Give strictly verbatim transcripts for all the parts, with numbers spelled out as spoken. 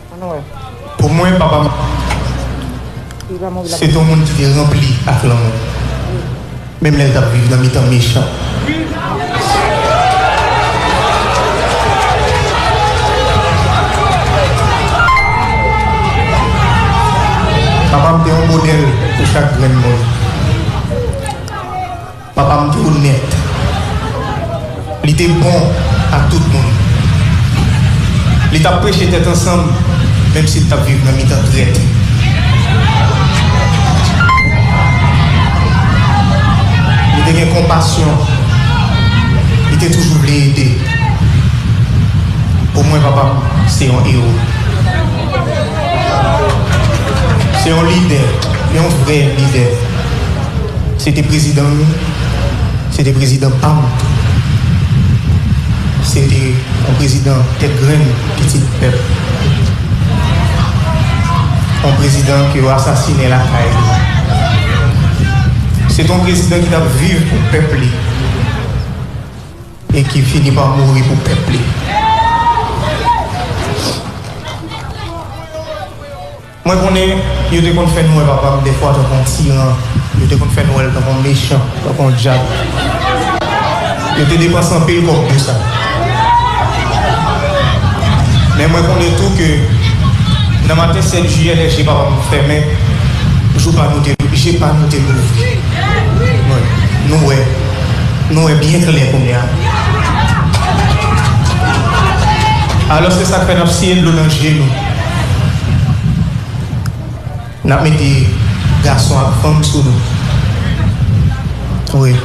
Pou mwen, papa m se te yon moun ki te ranpli ak lanmou, menm lè l t ap viv nan mitan mechan. Papa m te yon modèl pou chak grenn moun. Papa m te onèt. Li te bon ak tout moun. Li t ap preche tèt ansanm, menm si l t ap viv nan mitan trèt. Li te gen konpasyon. Li te toujou vle ede. Pou mwen, papa m se yon ewo. Se yon lidè, yon vrè lidè. Se te prezidan nou, se te prezidan pa m tou. Se te yon prezidan tèt grenn, pitit pèp. Yon prezidan ke yo asasinen lakay li. Se te yon prezidan ki t ap viv pou pèp li e ki fini pa mouri pou pèp li. Mwen konnen yo te konn fè n wè papa m dèfwa tankou yon tiran, yo te konn fè n wè l tankou yon mechan, tankou yon dyab. Yo te depanse anpil kòb pou sa. Men mwen konnen tou ke nan maten sèt jiyè, lè je papa m fèmen, jou pa nou te, je pa nou te louvri. Wi, nou wè, nou wè byen klè kounye a. Alò, se sa k fè n ap siye dlo nan je nou. N ap mete gason ak fanm sou nou. Wi.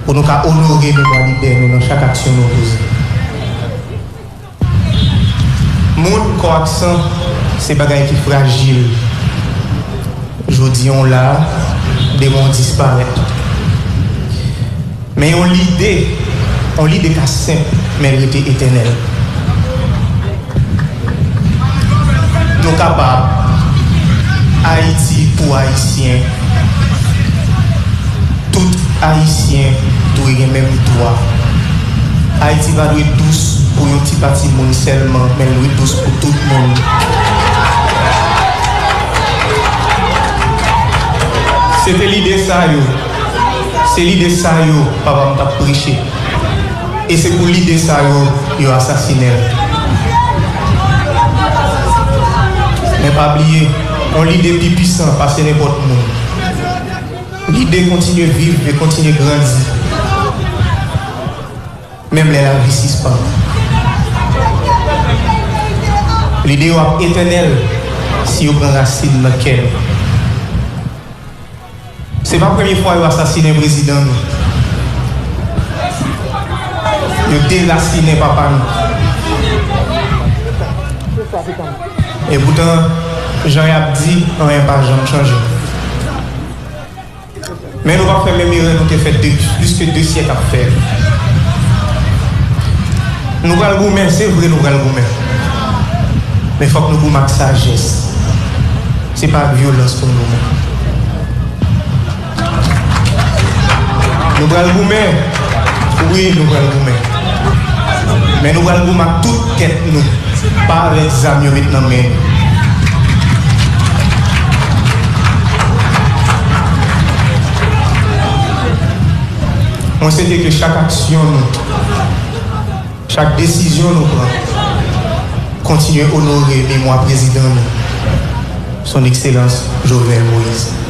Pou nou ka onore memwa lidè nou nan chak aksyon nou poze. Moun, kò ak san, se bagay ki frajil. Jodi a w la, demen w disparèt. Men yon lide, yon lide ka senp, men l rete etènèl. Nou kapab. Ayiti pou Ayisyen. Tout Ayisyen dwe gen menm dwa. Ayiti pa dwe dous pou yon ti pati moun sèlman, men l dwe dous pou tout moun. Se te lide sa yo. Se lide sa yo papa m t ap preche. E se pou lide sa yo, yo asasinen l. Men pa bliye, yon lide pi pwisan pase nenpòt moun. Lide kontinye viv e kontinye grandi. Menm lè lavi sispann. Lide yo ap etènèl si yo pran rasin nan kè nou. Se pa premye fwa yo asasinen prezidan nou. Yo derasinen papa nou. Epoutan, jan y ap di, anyen pa janm chanje. Men nou p ap fè menm erè nou te fè de, plis ke de syèk ap fè. Nou pral goumen, se vre nou pral goumen. Men fòk nou goumen ak sajès. Se pa ak vyolans pou n goumen. Nou pral goumen. Wi, nou pral goumen. Men nou pral goumen ak tout tèt nou. Pa avèk zam yo met nan men nou. Mwen swete ke chak aksyon nou, chak desizyon nou pran, kontinye onore memwa prezidan nou, Son Ekselans Jovenel Moïse.